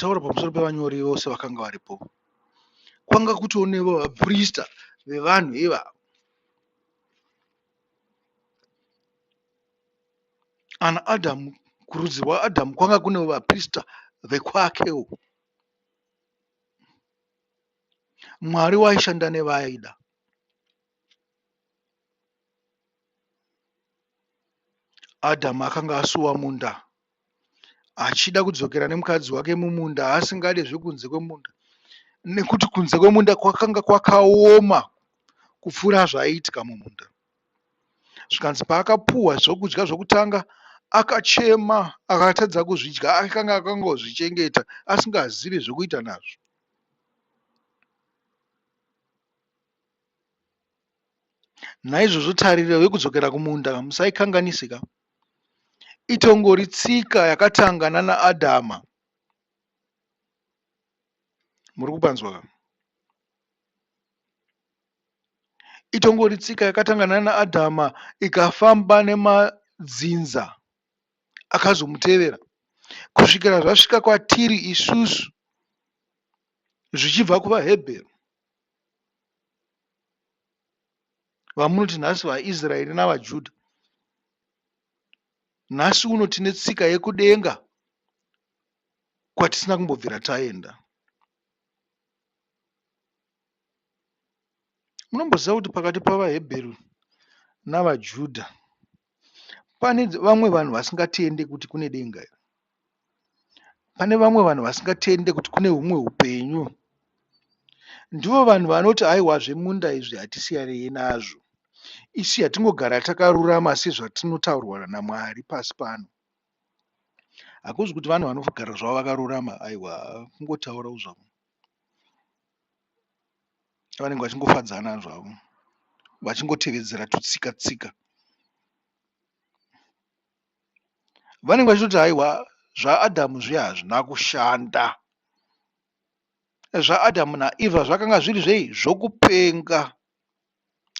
Ndataura pamusoro pevanyori vose vakanga varipo. Kwanga kutonevo vaprista vevanhu ivavo. Ana Adhamu, kurudzi rwaAdhamu kwanga kune vaprista vekwakewo. Mwari waishanda nevaaida. Adhamu akanga asuwa munda achida kudzokera nemukadzi wake mumunda asingade zvekunze kwemunda nekuti kunze kwemunda kwakanga kwakaoma kupfuura zvaiitika mumunda. Zvikanzi paakapuhwa zvokudya zvokutanga akachema akatadza kuzvidya akanga akangozvichengeta asingazivi zvekuita nazvo. Naizvozvo tariro yekudzokera kumunda musaikanganise ka. Itongori tsika yakatanga nana Adhama. Muri kupanzwa ka? Itongori tsika yakatanga nana Adhama ikafamba nemadzinza akazomutevera kusvikira zvasvika kwatiri isusu zvichibva kuvaHebheru. Vamunoti nhasi vaIsraeri navaJudha. Nhasi uno tine tsika yekudenga kwatisina kumbobvira taenda. Munomboziva kuti pakati pavaHebheru navaJudha pane vamwe vanhu vasingatende kuti kune denga here? Pane vamwe vanhu vasingatende kuti kune humwe hupenyu. Ndivo vanhu vanoti haiwa zvemunda izvi hatisiyanei nazvo. Isu hatingogara takarurama sezvatinotaurwa naMwari pasi pano. Hakuzi kuti vanhu vanogara zvavo vakarurama aiwa kungotaurawo zvavo. Vanenge vachingofadzana zvavo vachingotevedzera tutsika tsika. Vanenge vachitoti haiwa zvaAdhamu zviya hazvina kushanda. ZvaAdhamu naEvha zvakanga zviri zvei? Zvokupenga.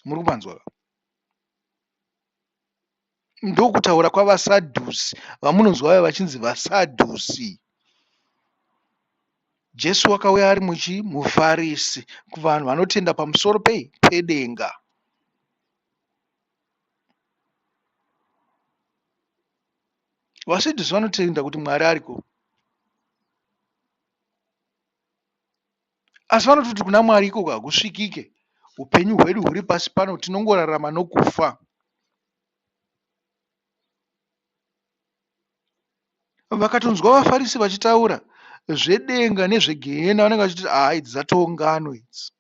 Muri kupanzwa ka? Ndokutaura kwavaSadhusi vamunonzwa vaya vachinzi vaSadhusi. Jesu wakauya ari muchi muFarisi kuvanhu vanotenda pamusoro pei? Pedenga. VaSadhusi vanotenda kuti Mwari ariko. Asi vanototi kuna Mwari ikoko hakusvikike. Upenyu hwedu huri pasi pano tinongorarama nokufa. Vakatonzwa vaFarisi vachitaura zvedenga nezvegehena vanenge vachiti haa idzi dzatoo ngano idzi.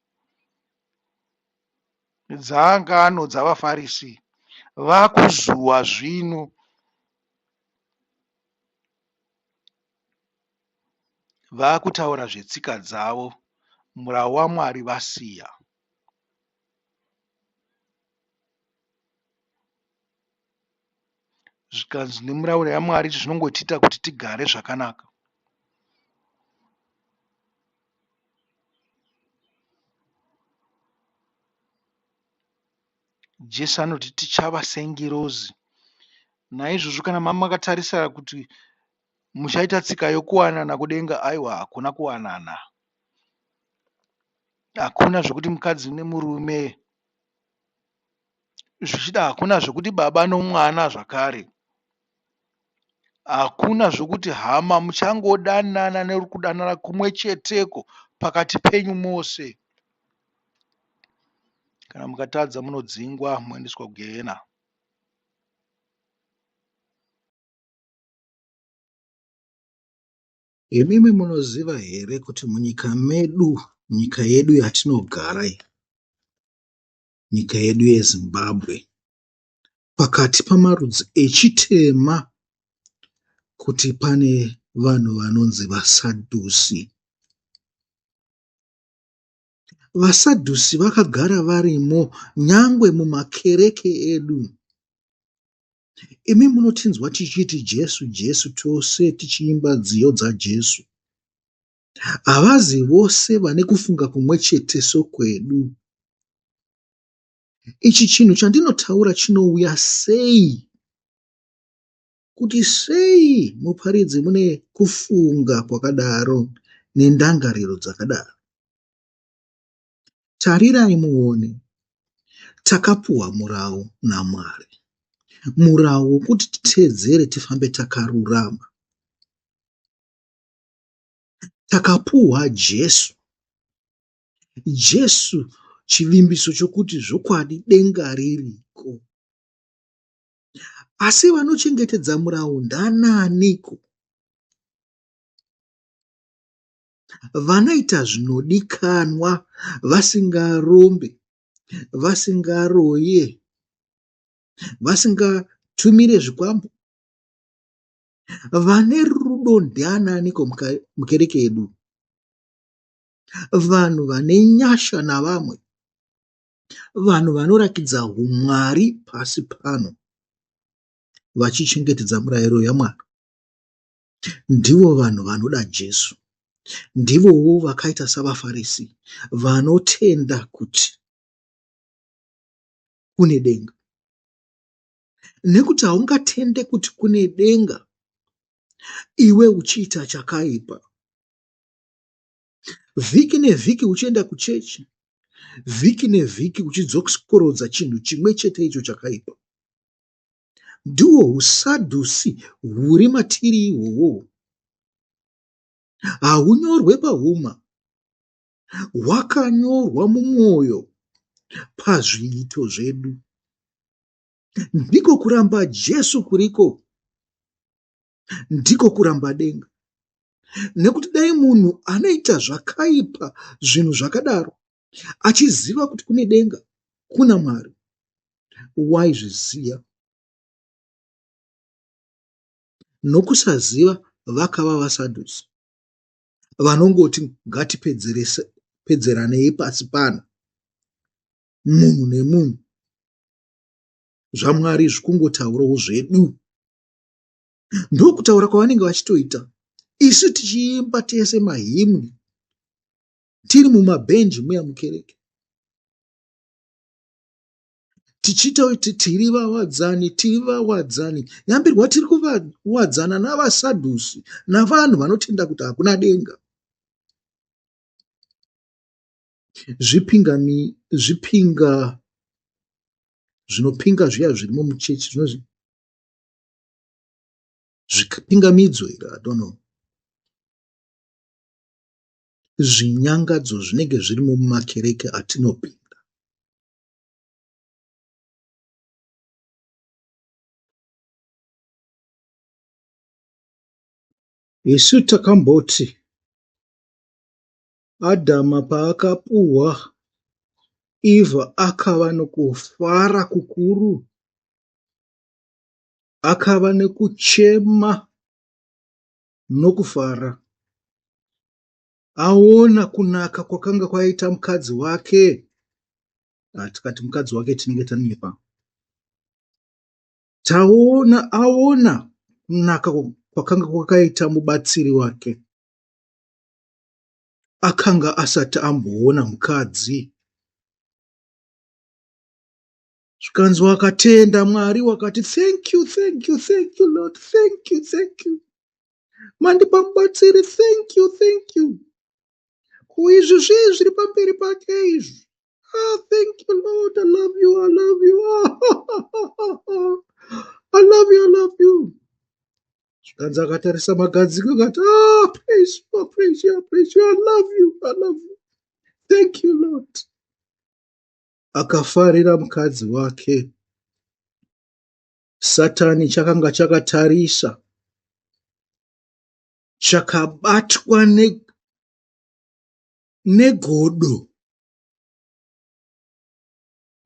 Dzangano dzavaFarisi. Vakuzuwa zvino. Vakutaura zvetsika dzavo murau waMwari vasiya. Zvikanzi nemurauro yaMwari zvinongotiita kuti tigare zvakanaka. Jesu anoti tichava sengirozi. Naizvozvo kana mamakatarisa kuti muchaita tsika yokuwanana kudenga aiwa hakuna kuwanana. Hakuna zvekuti mukadzi nemurume zvichida hakuna zvekuti baba nomwana zvakare. Hakuna zvokuti hama muchangodanana nekudanana kumwe cheteko pakati penyu mose. Kana mukatadza munodzingwa moendeswa kugehena. Imimi munoziva here kuti munyika medu, nyika yedu yatinogara iyi, nyika yedu yeZimbabwe, pakati pamarudzi echitema kuti pane vanhu vanonzi vaSadhusi. VaSadhusi vakagara varimo nyangwe mumakereke edu. Imi munotinzwa tichiti Jesu Jesu tose tichiimba nziyo dzaJesu. Havazi vose vane kufunga kumwe chete sokwedu. Ichi chinhu chandinotaura chinouya sei? Kuti sei muparidzi mune kufunga kwakadaro nendangariro dzakadaro? Tarirai muone, takapuhwa murawo naMwari, murawo wokuti titeedzere tifambe takarurama. Takapuhwa Jesu, Jesu chivimbiso chokuti zvokwadi denga ririko. Asi vanochengetedza murawo ndanaaniko? Vanoita zvinodikanwa vasingarombe, vasingaroye, vasingatumire zvikwambo. Vane rudo ndianaaniko mukereke yedu? Vanhu vane nyasha navamwe, vanhu vanorakidza humwari pasi pano vachichengetedza murayiro yaMwari. Ndivo vanhu vanoda Jesu. Ndivowo vakaita savaFarisi vanotenda kuti kune denga. Nekuti haungatende kuti kune denga iwe uchiita chakaipa. Vhiki nevhiki uchienda kuchechi, vhiki nevhiki uchidzokorodza chinhu chimwe chete icho chakaipa. Ndihwo huSadhusi huri matiri ihwohwo. Hahunyorwe pahuma, hwakanyorwa mumwoyo pazviito zvedu. Ndiko kuramba Jesu kuriko, ndiko kuramba denga. Nekuti dai munhu anoita zvakaipa zvinhu zvakadaro achiziva kuti kune denga, kuna Mwari, waizviziva. Nokusaziva vakava vaSadhusi vanongoti ngatipedzeranei pasi pano munhu nemunhu zvaMwari zvikungotaurawo zvedu. Ndokutaura kwavanenge vachitoita isu tichiimba tese mahimni tiri mumabhenji muya mukereke tichiita kuti tiri vawadzani tiri vawadzani yambirwa tiri kuvawadzana navasadhusi navanhu vanotenda kuti hakuna denga zvipingami zvipinga zvinopinga zviya zvirimo muchechi zvinozvi zvipingamidzo here i don't know zvinyangadzo zvinenge zvirimo mumakereke atinopinda. Isu takamboti Adhama paakapuhwa Evha akava nokufara kukuru, akava nekuchema nokufara. Aona kunaka kwakanga kwaita mukadzi wake, ah, tikati mukadzi wake tinenge tanyepa. Taona aona kunaka kwakanga kwakaita mubatsiri wake. Akanga asati amboona mukadzi. Zvikanzi wakatenda Mwari wakati thank you, thank you, thank you Lord, thank you, thank you. Mandipa mubatsiri, thank you, thank you. Ko izvi zvii zviri pamberi pake izvi? Ah, thank you Lord, I love you, I love you. I love you, I love you. Zvikanzi akatarisa magadziko akati, ah, praise you, praise you, praise you, I love you, I love you. Thank you Lord. Akafarira mukadzi wake. Satani chakanga chakatarisa chakabatwa ne, negodo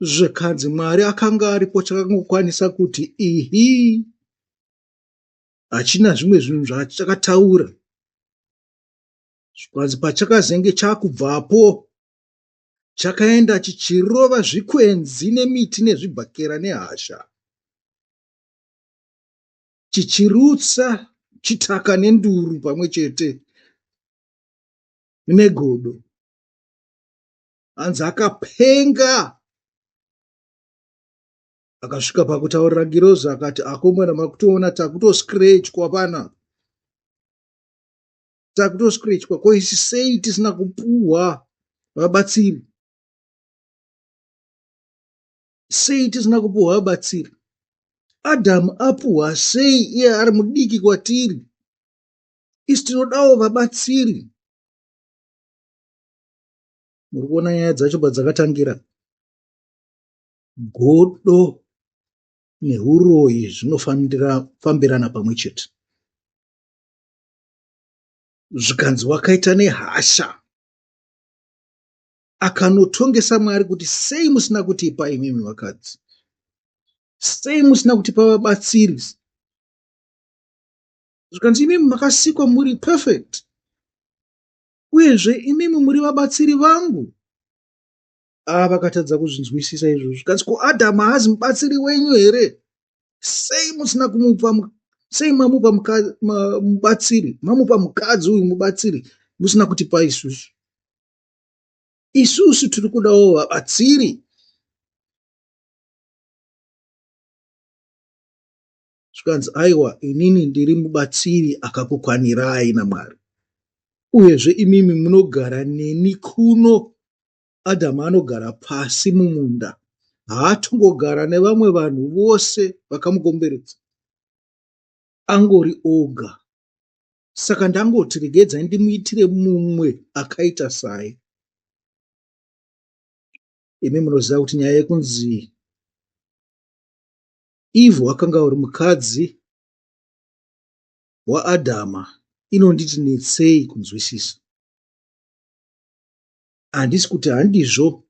zvikanzi Mwari akanga aripo chakangokwanisa kuti ihi hachina zvimwe zvinhu zvachakataura zvikanzi pachakazenge chakubvapo chakaenda chichirova zvikwenzi nemiti nezvibhakera nehasha, chichirutsa chitaka nenduru pamwe chete negodo. Hanzi akapenga. Akasvika pakutaurira ngirozi akati, akomana makutoona takutoscratchwa panapa. Takutoscratchwa ko isi sei tisina kupuhwa vabatsiri? Sei tisina kupuhwa vabatsiri? Adhamu apuhwa sei iye ari mudiki kwatiri? Isu tinodawo vabatsiri. Muri kuona nyaya dzacho padzakatangira? Godo nehuroyi zvinofambirana pamwe chete. Zvikanzi wakaita nehasha akanotongesa Mwari kuti sei musina kutipa imimi vakadzi, sei musina kutipa vabatsiri. Zvikanzi imimi makasikwa muri perfect, uyezve imimi muri vabatsiri vangu. Ah, vakatadza kuzvinzwisisa izvozvo. Zvikanzi ko Adhamu haazi mubatsiri wenyu here? Sei musina kumupa, sei mamupa mubatsiri, mamupa mukadzi uyu mubatsiri musina kutipa isusu? Isusu tiri kudawo vabatsiri. Zvikanzi aiwa inini ndiri mubatsiri akakukwanirai naMwari. Uyezve imimi munogara neni kuno. Adhamu anogara pasi mumunda. Haatongogara nevamwe vanhu vose vakamukomberedza. Angori oga. Saka ndangoti regedzai ndimuitire mumwe akaita saye. Imi munoziva kuti nyaya yekunzi Eve wakanga uri mukadzi waAdhama inonditi netsei kunzwisisa. Handisi kuti handizvo,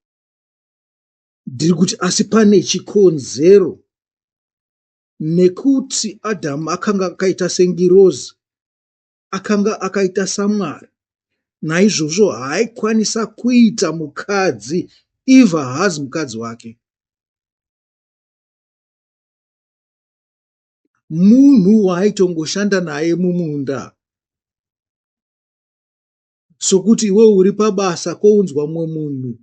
ndiri kuti asi pane chikonzero nekuti Adhamu akanga akaita sengirozi, akanga akaita saMwari, naizvozvo haaikwanisa kuita mukadzi. Eva haazi mukadzi wake. Munhu waaitongoshanda naye mumunda. Sokuti iwe uri pabasa kwounzwa mumwe munhu,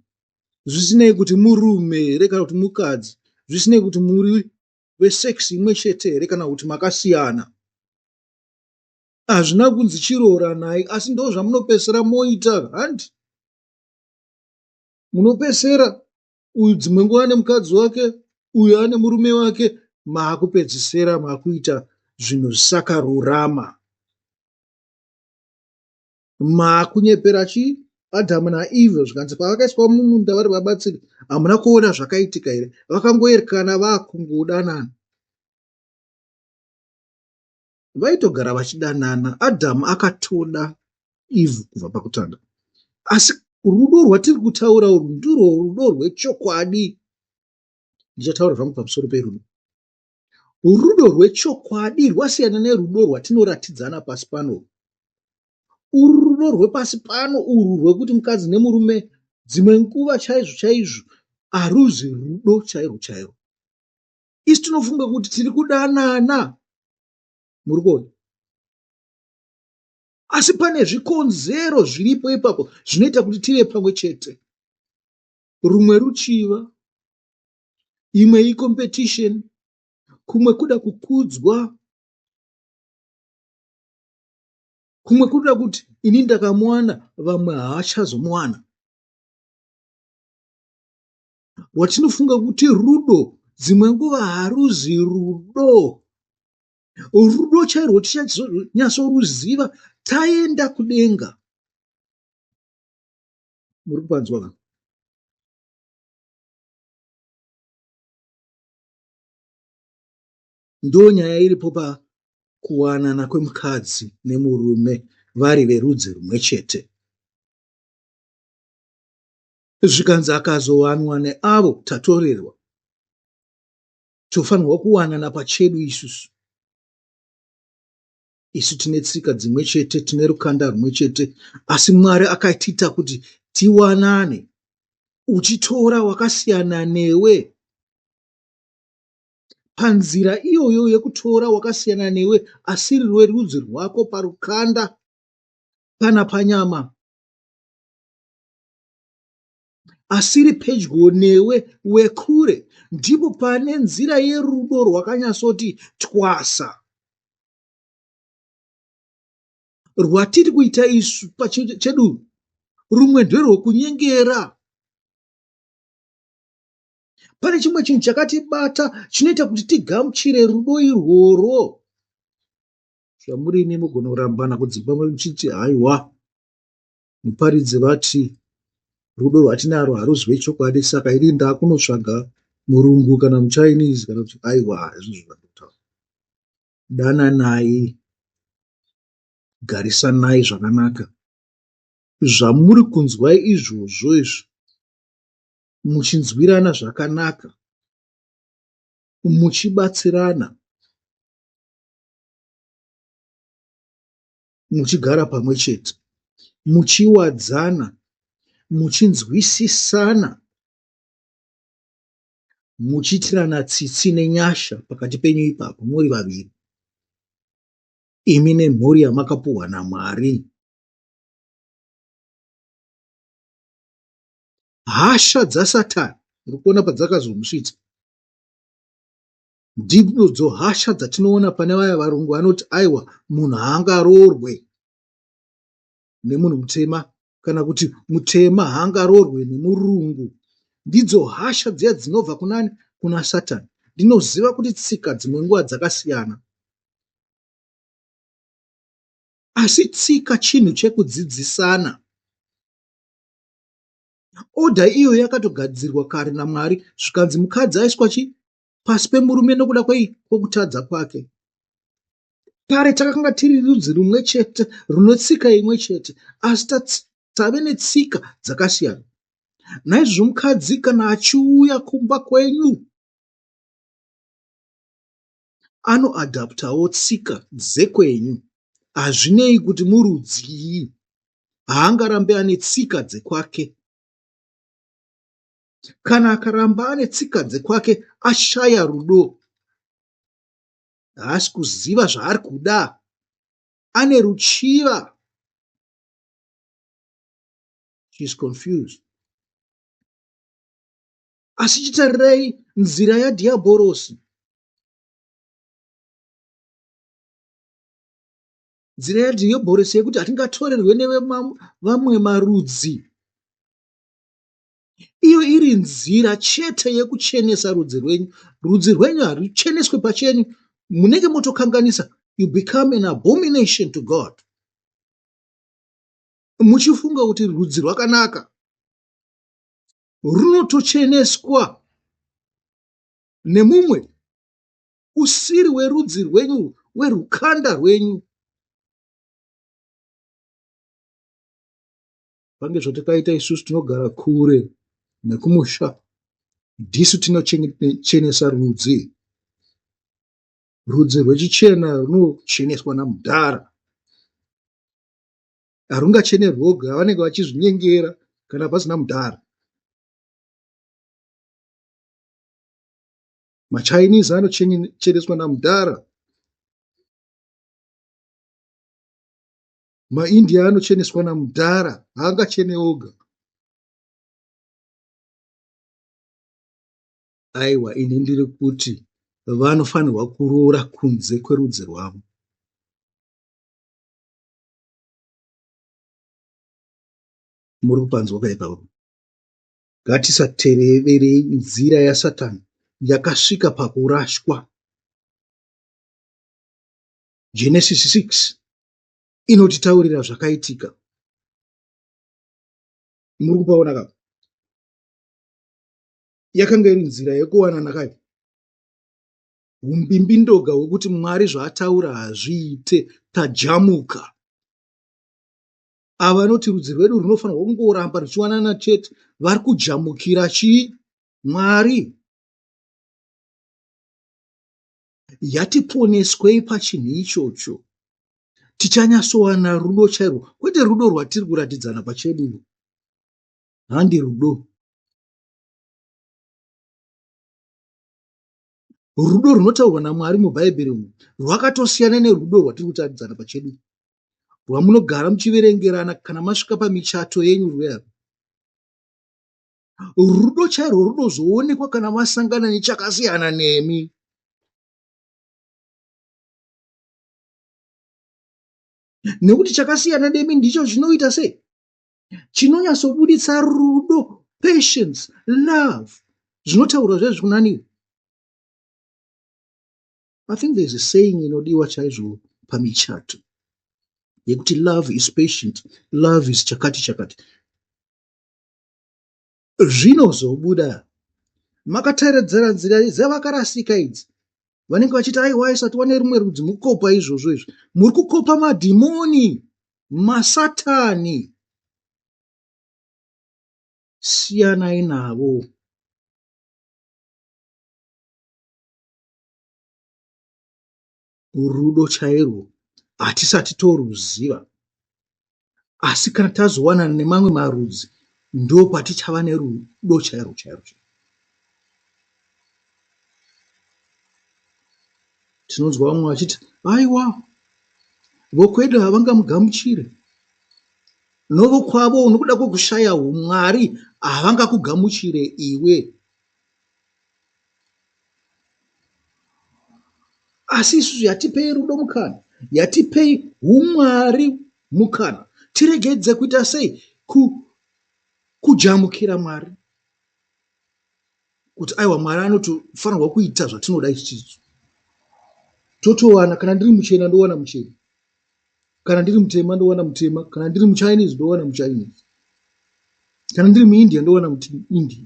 zvisinei kuti murume here kana kuti mukadzi, zvisinei kuti muri vesex imwe chete here kana kuti makasiyana. Hazvina kunzi chirooranai, asi ndozvamunopesera moita, handi? Munopesera uyu dzimwe nguva ane mukadzi wake, uyu ane murume wake, maakupedzisera makuita zvinhu zvisakarurama. Makunyepera chii Adhamu naEve zvikanzi pavakaiswa mumunda vari vabatsiri hamuna kuona zvakaitika here? Vakangoerekana vakungodanana. Vaitogara vachidanana. Adhamu akatoda Eve kubva pakutanga. Asi rudo rwatiri kutaura urwu ndirwo rudo rwechokwadi. Ndichataura zvangu pamusoro perudo. Rudo rwechokwadi rwasiyana nerudo rwatinoratidzana pasi pano. Urwu rudo rwepasi pano urwu rwekuti mukadzi nemurume dzimwe nguva chaizvo chaizvo haruzi rudo chairwo chairwo. Isu tinofunga kuti tiri kudanana, muri kuona? Asi pane zvikonzero zviripo ipapo zvinoita kuti tive pamwe chete. Rumwe ruchiva, imwe icompetition, kumwe kuda kukudzwa, kumwe kuda kuti ini ndakamuwana vamwe haachazomuwana. Rwatinofunga kuti rudo dzimwe nguva haruzi rudo. Rudo chairwo tichanyatsoruziva taenda kudenga. Muri kupanzwa ka? Ndonyaya iripo pakuwanana kwemukadzi nemurume vari verudzi rumwe chete. Zvikanzi akazowanwa neavo tatorerwa. Tofanirwa kuwanana pachedu isusu. Isu tine tsika dzimwe chete, tine rukanda rumwe chete, asi Mwari akatiita kuti tiwanane. Uchitora wakasiyana newe. Panzira iyoyo yekutora wakasiyana newe asiri werudzi rwako parukanda kana panyama. Asiri pedyo newe, wekure, ndipo pane nzira yerudo rwakanyatsoti twasa. Rwatiri kuita isu pachedu rumwe nderwekunyengera. Pane chimwe chinhu chakatibata chinoita kuti tigamuchire rudo irworwo. Zvamuri imi mugona kurambana kudzimba muchiti haiwa muparidzi vati rudo rwatinarwo haruzi rwechokwadi saka ini ndakunotsvaga murungu kana muchinese kana kuti aiwa hazvizvo zvandikutaura. Dananai, garisanai zvakanaka. Zvamuri kunzwa izvozvo izvi muchinzwirana zvakanaka, muchibatsirana, muchigara pamwe chete, muchiwadzana, muchinzwisisana, muchiitirana tsitsi nenyasha pakati penyu ipapo muri vaviri, imi nemhuri yamakapuhwa naMwari. Hasha dzaSatani muri kuona padzakazomusvitsa. Ndidzo hasha dzatinoona pane vaya varungu vanoti aiwa munhu haangaroorwe nemunhu mutema kana kuti mutema haangaroorwe nemurungu. Ndidzo hasha dziya dzinobva kunani? Kuna Satani. Ndinoziva kuti tsika dzimwe nguva dzakasiyana. Asi tsika chinhu chekudzidzisana. Order iyoyo yakatogadzirwa kare naMwari zvikanzi mukadzi aiswa chi pasi pemurume nokuda kwei kwokutadza kwake. Kare takanga tiri rudzi rumwe chete rune tsika imwe chete asi tave netsika dzakasiyana. Naizvozvo mukadzi kana achiuya kumba kwenyu anoadaptawo tsika dzekwenyu hazvinei kuti murudzii haangarambe ane tsika dzekwake. Kana akaramba ane tsika dzekwake ashaya rudo. Haasi kuziva zvaari kuda. Ane ruchiva. She is confused. Asi chitarirai nzira yadhiyabhorosi. Nzira yadhiyabhorosi yekuti hatingatorerwe nevamwe marudzi. Iyo iri nzira chete yekuchenesa rudzi rwenyu. Rudzi rwenyu harucheneswe pachenyu. Munenge motokanganisa. You become an abomination to God. Muchifunga kuti rudzi rwakanaka. Runotocheneswa nemumwe usiri werudzi rwenyu, werukanda rwenyu. Pange zvatakaita isusu tinogara kure nekumusha, ndisu tinochenesa rudzi. Rudzi rwechichena runocheneswa namudhara. Harungachene rwoga, vanenge vachizvinyengera kana pasina mudhara. MaChinese anocheneswa namudhara. MaIndia anocheneswa namudhara, haangachene oga. Aiwa, ini ndiri kuti vanofanirwa kuroora kunze kwerudzi rwavo. Muri kupanzwa ka ipapo? Ngatisateverei nzira yaSatani yakasvika pakurashwa. Genesis 6 inotitaurira zvakaitika. Muri kupaona ka? Yakanga iri nzira yekuwanana kai? Umbimbindoga hwekuti Mwari zvaataura hazviite, tajamuka. Ava vanoti rudzi rwedu runofanirwa kungoramba ruchiwanana chete, vari kujamukira chii? Mwari. Yatiponeswei pachinhu ichocho, tichanyatsowana rudo chairwo, kwete rudo rwatiri kuratidzana pachedu. Handi rudo. Rudo runotaurwa naMwari muBhaibheri umu rwakatosiyana nerudo rwatiri kutaridzana pachedu, rwamunogara muchiverengerana kana masvika pamichato yenyu rwuya. Rudo chairwo runozoonekwa kana masangana nechakasiyana nemi. Nekuti chakasiyana nemi ndicho chinoita sei? Chinonyatsobuditsa rudo, patience, love zvinotaurwa zvezvi kunani? I think there's a saying inodiwa chaizvo pamichato yekuti love is patient, love is chakati chakati. Zvinozobuda makataredzera nzira dzavakarasika idzi vanenge vachiti aiwa isati wane rumwe rudzi mukopa izvozvo izvi muri kukopa madhimoni masatani siyanai navo. Rudo chairwo hatisati toruziva asi kana tazowanana nemamwe marudzi ndopatichava nerudo chairwo chairwo. Tinonzwa vamwe vachiti aiwa vokwedu havangamugamuchire novokwavo nokuda kwekushaya umwari havangakugamuchire iwe. Asi isusu yatipei rudo mukana, yatipei humwari mukana. Tiregedze kuita sei? Ku, kujamukira Mwari. Kuti aiwa Mwari anotofanirwa kuita zvatinoda isusu. Totowana, kana ndiri muchena ndowana muchena. Kana ndiri mutema ndowana mutema. Kana ndiri muChinese ndowana muChinese. Kana ndiri muIndia ndowana muIndia.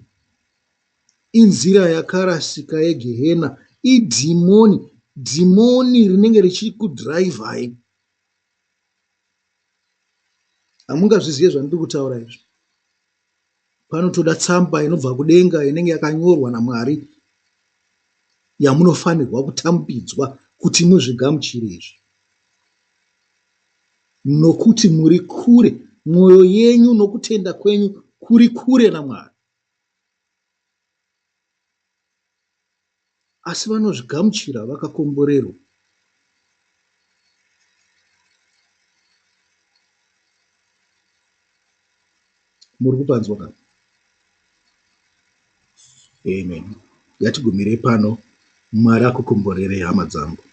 Inzira yakarasika yegehena. Idhimoni. Dhimoni rinenge richikudhiraivhai. Hamungazvizive zvandiri kutaura izvi. Panotoda tsamba inobva kudenga inenge yakanyorwa naMwari yamunofanirwa kutambidzwa kuti muzvigamuchire izvi. Nokuti muri kure, mwoyo yenyu nokutenda kwenyu kuri kure naMwari. Asi vanozvigamuchira vakakomborerwa. Muri kupanzwa ka? Amen. Ngatigumirei pano. Mwari akukomborerei hama dzangu.